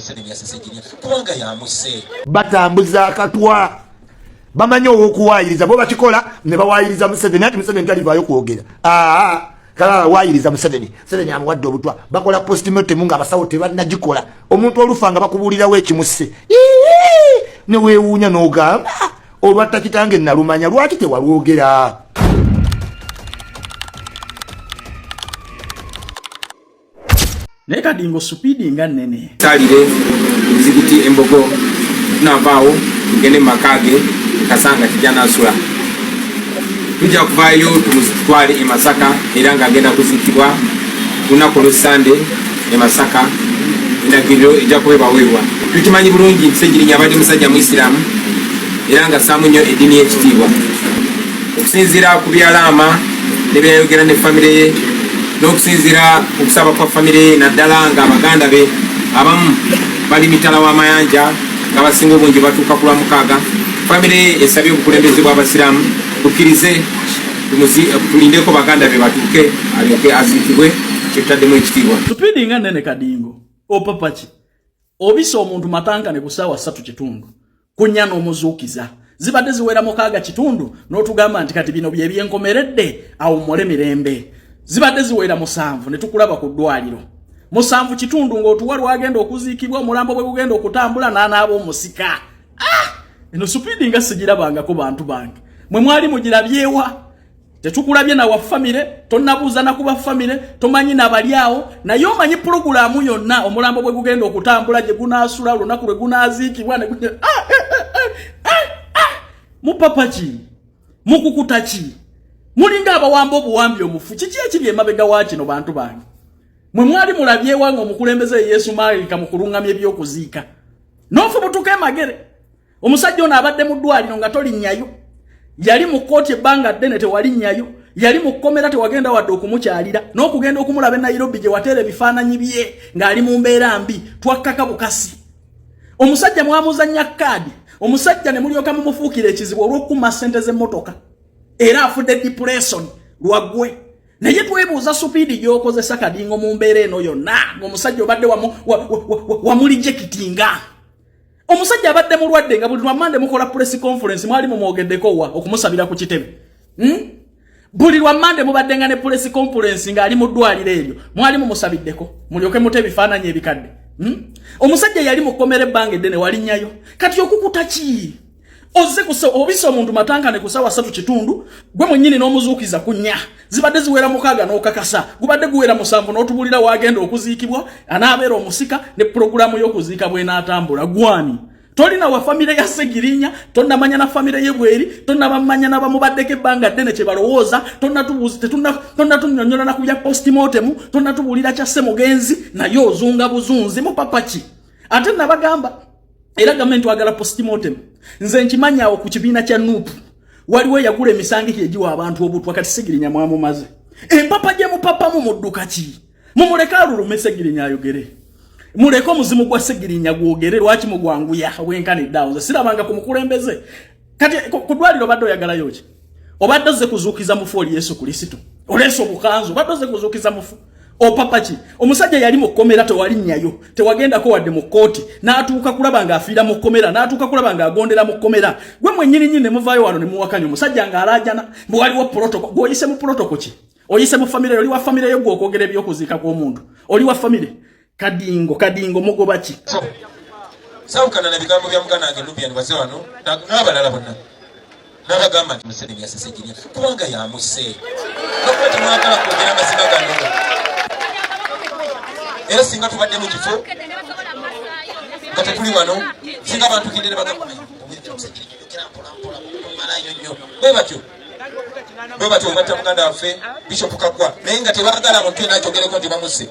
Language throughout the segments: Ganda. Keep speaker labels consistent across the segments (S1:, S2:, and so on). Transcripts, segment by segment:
S1: Museveni yasse Ssegirinya kubanga yamusse.
S2: Batambuza akatwa bamanyi owokuwayiriza bo bakikola ne bawayiriza Museveni ati Museveni talivaayo kwogera. Aa kalala wayiriza Museveni, Museveni amuwadde obutwa. Bakola postmortem nga abasawo tebannagikola. Omuntu olufa nga bakubuulirawo ekimusse ne weewuunya n'ogamba olwatta kitange nalumanya, lwaki tewalwogera?
S3: Naye Kadingo supiidi nga nnene.
S4: Salire muzigiti Embogo, tunavaawo tugende mu maka ge Kasanga Kijjanasula. Tujja kuvaayo tumutwale e Masaka era ng'agenda kuziikibwa ku lunaku olw'Essande e Masaka. Endagiriro ejja kuba ebaweebwa. Tukimanyi bulungi nti Ssegirinya abadde musajja Muisiraamu era nga assaamu nnyo eddiini ye ekitiibwa. Okusinziira ku byalaama ne byeyayogera ne famire ye n'okusinziira ku kusaba kwa famire ye naddala nga baganda be abamu bali mitala w'amayanja ng'abasinga obungi batuuka ku Lwamukaaga, famire ye esabye obukulembeze bw'Abasiraamu bukkirize tulindeko baganda be batuuke alyoke aziikibwe kyetutaddemu ekitiibwa.
S3: Supiidi nga nnene Kadingo, opapa ki? Obisa omuntu matankane ku ssaawa 3:15 ku 4 n'omuzuukiza. Zibadde ziwera 6:15 n'otugamba nti kati bino bye byenkomeredde awummule mirembe. Zibadde ziwera 7 ne tukulaba ku ddwaliro. 7:15 ng'otuwa lwagenda okuziikibwa, omulambo bwe gugenda okutambula n'anaaba omusika. Eno supiidi nga sigirabangako bantu bange. Mwe mwali mugirabyewa? Tetukulabye na wa famire, tonnabuuza na kuba famire, tomanyi na bali awo, naye omanyi pulogulaamu yonna, omulambo bwe gugenda okutambula, gye gunaasula, olunaku lwe gunaaziikibwa, ne mupapa ki? Mukukuta ki? Mulinga abawamba obuwambi omufu. Kiki ekiri emabega wa kino bantu bange? Mwe mwali mulabyewa nga omukulembeze Yesu Malayika mu kulungamya eby'okuziika. N'ofubutuka emagere. Omusajja ono abadde mu ddwaliro nga tolinnyayo. Yali mu kkooti ebbanga ddene tewalinnyayo. Yali mu kkomera tewagenda wadde okumukyalira. N'okugenda okumulaba e Nairobi gye wateera ebifaananyi bye ng'ali mu mbeera mbi. Twakkaka bukasi. Omusajja mwamuzannya kaadi. Omusajja ne mulyoka mumufuukira ekizibu olw'okukuma ssente z'emmotoka. Era afudde depression lwaggwe. Naye twebuuza supiidi gy'okozesa Kadingo mu mbeera eno yonna ng'omusajja obadde wamulijekitinga. Omusajja abadde mulwadde nga buli lwa Mande mukola press conference, mwali mumwogeddeko wa okumusabira ku kitebe? Buli lwa Mande mubadde nga ne press conference ng'ali mu ddwaliro eryo, mwali mumusabiddeko mulyoke mute ebifaananyi ebikadde? Omusajja yali mu kkomera ebbanga eddene walinnyayo. Kati okukuta ki? Ozze obisa omuntu matankane ku ssaawa 3:15, gwe mwennyini n'omuzuukiza ku 4. Zibadde ziwera 6 n'okakasa, gubadde guwera 7 n'otubulira wagenda okuziikibwa, anaabeera omusika ne pulogulaamu y'okuziika bw'enaatambula. Gwani? Tolina wa famire ya Ssegirinya, tonnamanya na famire ye bweri, tonnabamanya n'abamubaddeko ebbanga ddene kye balowooza, tonnatunyonnyola na ku bya postmortem, tonnatubuulira kya Ssemugenzi, naye ozunga buzunzi mupapa ki? Ate nabagamba era gavumenti twagala postmortem. Nze nkimanyi awo ku kibiina kya NUP waliwo eyagula emisango egiwa abantu obutwa. Kati Ssegirinya mwamumaze empapa gye mupapamu mudduka ki? Mumuleke alulume Ssegirinya ayogere, muleke omuzimu gwa Ssegirinya gwogere. Lwaki mugwanguya obwenkanidde awo? Nze sirabanga ku mukulembeze. Kati ku ddwaliro obadde oyagalayo ki? Obadde ozze kuzuukiza mufu? Oli Yesu Kristo oleese obukanzu, obadde ozze kuzuukiza mufu? Opapa ki? Omusajja yali mu kkomera tewalinnyayo, tewagendako wadde mu kkooti, n'atuuka kulaba ng'afiira mu kkomera, n'atuuka kulaba ng'agondera mu kkomera. Gwe mwennyini nnyini ne muvaayo wano ne muwakanya omusajja ng'alaajana mbu waliwo protocol. Gw'oyise mu protocol ki? Oyise mu famire? Oli wa famire yo gwe okwogera ebyokuziika kw'omuntu? Oli wa famire? Kadingo, Kadingo mugoba ki?
S1: Sawukana na bigambo bya muganda wange Nubian waze wano n'abalala bonna n'abagamba nti Museveni yasse Ssegirinya kubanga yamusse. Lwakuba temwagala kwogera amazima gano. Era singa tubadde mu kifo nga tetuli wano, singa bantukidde ne bagamba malayo nnyo bwe batyo bwe batyo batta muganda waffe Bishop Kaggwa, naye nga tebaagala muntu yenna akyogereko nti bamusse.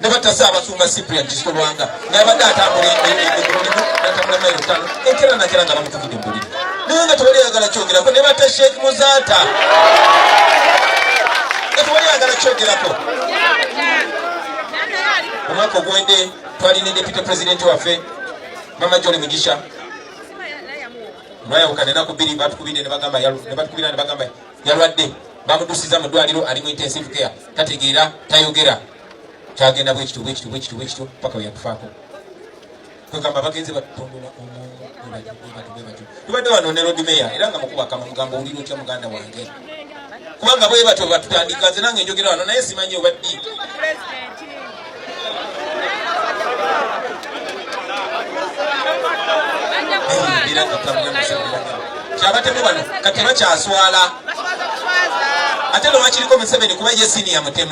S1: Ne batta Ssaabasumba Cyprian Kizito Lwanga ng'abadde atambula eggulo limu n'atambula mayiro 5 enkera nakera nga bamutukidde mu buliri, naye nga tewali ayagala kyogerako. Ne batta Sheikh Muzaata nga tewali ayagala kyogerako. Omwaka oguwedde twali ne deputy president waffe Mama Jolly Mugisha, lwayawukana enaku 2 batukubidde ne bagamba ne batukubira ne bagamba yalwadde, bamudusiza mu ddwaliro, ali mu intensive care, tategeera, tayogera. Kyagenda bwekityo bwekityo bwekityo bwekityo paka we yatufaako. Kwegamba bagenze batutondola omu bwebatyo. Tubadde wano ne Lord Mayor era nga mukuba kama mugamba owulira otya muganda wange, kubanga bwe batyo batutandika. Nze nange njogera wano naye simanyi oba ddi. Kyabatemu bano kati bakyaswala, ate lwakiriko Museveni kuba ye siniya mutemu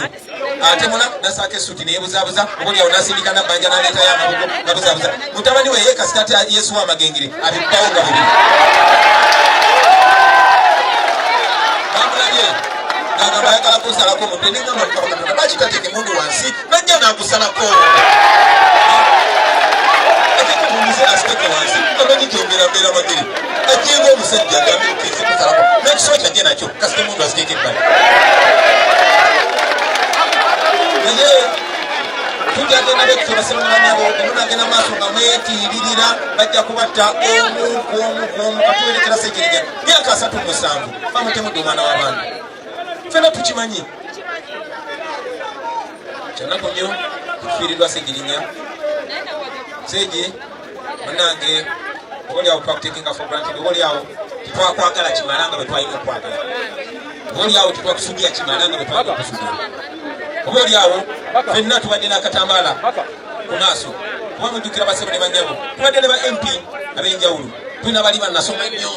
S1: atemula nasaako essuti neyebuzabuza obaolyawo nasindika nabbanja naleetayo amabugo ngabuzabuza mutabani we ye kasita ate yesuwa amagengere abikkawo nga bubiri bamulabye ngagamba ayagala kunsalako omutwe nengamba mukama Katonda lwaki tateeka emundu wansi najja nagusalako atekemunduze asiteke wansi amanyi gyembeera mbeera magere ajjenga omusajja agambe okeze kusalako n'ekiso kyajje nakyo kasita emundu aziteeka ebbali. Naye tujagenda betuso basemulanyabo temunagenda maaso nga mwetiiririra, bajja kubatta omu kwomu kwomu. Katuwerekera Segirinya myaka 37 bamutemudde omwana w'abantu, fena tukimanyi. Kyanaku nnyo tufiiriddwa Segirinya. Segi munange, obaoliawo twakutekinga for granted, obaoliawo tetwakwagala kimala nga bwe twalina okwagala, obaoliawo tetwakusuubira kimala nga bwe twalina okusuubira, obaoliawo fenna tubadde n'akatambaala ku maaso. Kuba mujjukira basebo ne bannyabo, tubadde ne ba MP ab'enjawulo, tulina bali bannasoma nnyo,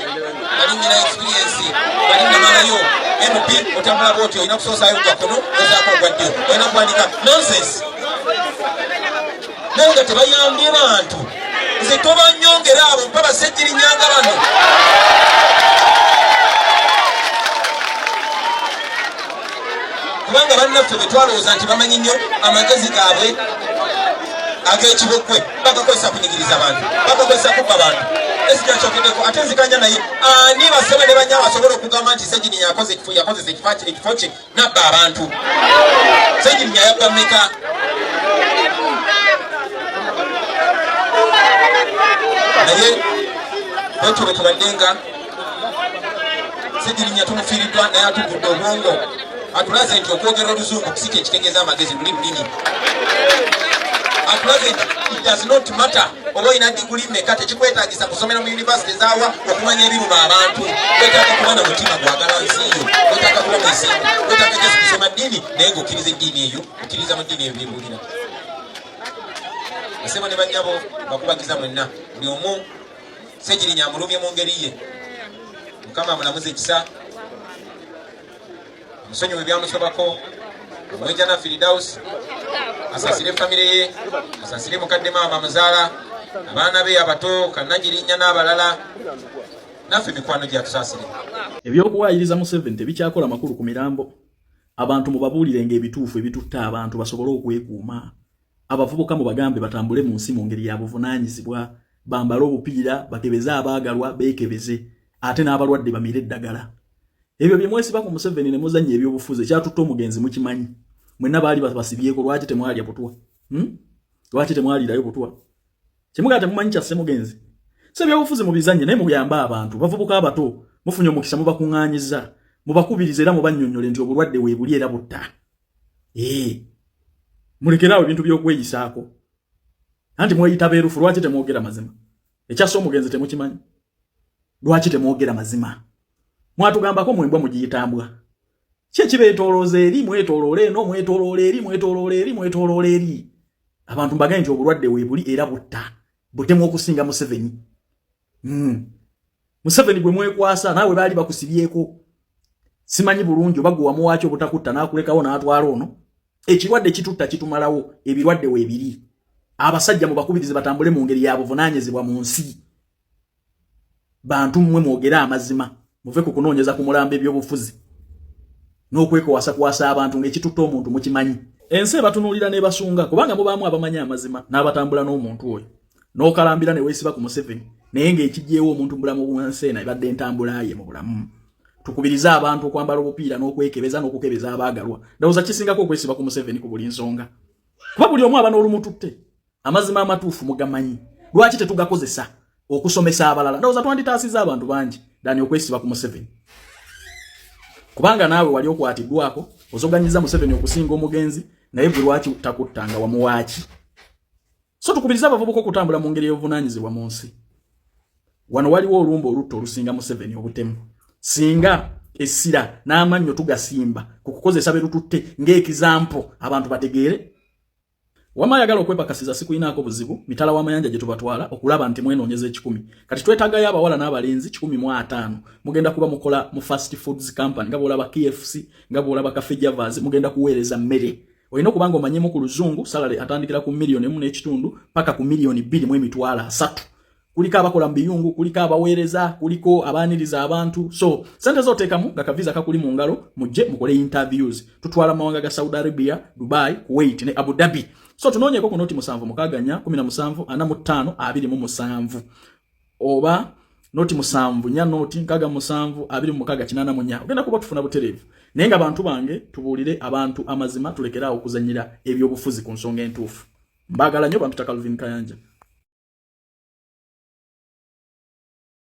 S1: bali nyina experience, bali namalayo MP. Otambula bwoti, olina kusoosaayo gwa kkono, ozaako ogwa ddyo, olina kuwandika nonsense, naye nga tebayambye bantu. Nze tobanyongera abo, mpa basejjirinyanga bano, kubanga bannaffe bwe twalowooza nti bamanyi nnyo, amagezi gaabwe ag'ekibokwe bagakozesa kunyigiriza bantu, bagakozesa kubba bantu. Esikyakyogedeko ate nzikanya naye ani basebe ne banya basobola okugamba nti Segirinya yakozesa ekifo kye nabba abantu? Segirinya yabba mmeka? Naye bwetyo bwe tubadde nga Segirinya tumufiiriddwa, naye atugudde obwongo, atulaze nti okwogera oluzungu si kyekitegeeza amagezi, luli lulimi. Atulaze nti it does not matter oba olina diguli meka, tekikwetagisa kusomera mu yunivasite zaawa okumanya ebiruma abantu. Wetaaga kuba na mutima gwagala nsi yo, wetaaga kuba mwesimbu, wetaaga just kusoma ddiini naye ngaokkiriza eddiini eyo, okkiriza mu ddiini eyo byebuulira. Basebo ne bannyabo, bakubagiza mwenna, buli omu Segirinya amulumye mu ngeri ye. Mukama amulamuze ekisa, amusonyiwe ebyamusobako, amuwejana Firidaus, asasire famire ye, asasire mukadde maama amuzaala, abaana be abato Kanagirinya n'abalala, naffe mikwano gyatusasire.
S3: Ebyokuwaayiriza Museveni tebikyakola makulu ku mirambo. Abantu mubabuulirenga ebituufu ebitutta abantu basobole okwekuuma. Abavubuka mubagambe batambule mu nsi mu ngeri ya buvunaanyizibwa, bambale obupiira, bakebeze abaagalwa, beekebeze, ate n'abalwadde bamire eddagala. Ebyo bye mwesiba ku Museveni ne muzannya ebyobufuzi ekyatutte omugenzi mukimanyi. Mwenna baali babasibyeko, lwaki temwalya butwa? Lwaki temwalirayo butwa? Kimugaa temumanyi kyasse mugenzi. Si ebyobufuzi mubizannye, naye muyambe abantu. Bavubuka abato mufunye omukisa, mubakuŋŋaanyiza, mubakubirize era mubannyonnyole nti obulwadde weebuli era butta. Mulekere awo ebintu by'okweyisaako. Anti mweyita beerufu, lwaki temwogera mazima? Ekyasse omugenzi temukimanyi. Lwaki temwogera mazima? Mwatugambako mwembwa mugiyita mbwa. Ki ekibeetolooza eri, mwetoloola eno, mwetoloola eri, mwetoloola eri, mwetoloola eri. Abantu mbagaye nti obulwadde weebuli era butta. Butemu okusinga Museveni. Museveni gwe mwekwasa naawe baali bakusibyeko. Simanyi bulungi oba gwe wamuwaaki obutakutta n'akulekawo n'atwala ono. Ekirwadde kitutta kitumalawo, ebirwadde weebiri. Abasajja mubakubirize batambule mu ngeri ya buvunaanyizibwa mu nsi. Bantu mmwe mwogere amazima, muve ku kunoonyeza ku mulambo ebyobufuzi n'okwekwasa-kwasa abantu ng'ekitutta omuntu mukimanyi. Ensi ebatunuulira n'ebasunga kubanga mubaamu abamanyi amazima n'abatambula n'omuntu oyo. N'okalambira ne weesiba ku Museveni, naye ng'ekigyewo omuntu mu bulamu bw'ensi eno ebadde entambula ye mu bulamu. Tukubirize abantu okwambala obupiira n'okwekebeza n'okukebeza abaagalwa. Ndowooza kisingako okwesiba ku Museveni ku buli nsonga, kuba buli omu aba n'olumututte. Amazima amatuufu mugamanyi, lwaki tetugakozesa okusomesa abalala? Ndowooza twanditaasiza abantu bangi dani okwesiba ku Museveni, kubanga naawe wali okwatiddwako ozoganyiza Museveni okusinga omugenzi, naye gwe lwaki takuttanga wamuwaaki? So tukubiriza abavubuka okutambula mu ngeri y'obuvunaanyizibwa mu nsi. Wano waliwo olumba olutta olusinga Museveni obutemu. Singa essira n'amannyo tugasimba ku kukozesa be lututte ng'ekizampo, abantu bategeere. Wama ayagala okwepakasiza, sikuyinaako buzibu. Mitala w'amayanja gye tubatwala okulaba nti mwenoonyeza 100. Kati twetaagayo abawala n'abalenzi 150. Mugenda kuba mukola mu fast foods company, nga bwolaba KFC, nga bwolaba Cafe Javas. Mugenda kuweereza mmere. Olina okuba nga omanyemu ku Luzungu. Salary atandikira ku 1.5 miliyoni paka ku 2,300,000. Kuliko abakola mu biyungu, kuliko abaweereza, kuliko abaaniriza abantu. So sente zoteekamu nga ka visa kakuli mu ngalo. Mujje mukole interviews. Tutwala mawanga ga Saudi Arabia, Dubai, Kuwait ne Abu Dhabi. So tunoonyeko ku 076 17 45 27 oba 074 067 26 84. Ogenda kuba tufuna butereevu. Naye nga bantu bange, tubuulire abantu amazima, tulekeraawo okuzanyira ebyobufuzi ku nsonga entuufu. Mbaagala nnyo. Bampita Calvin Kayanja.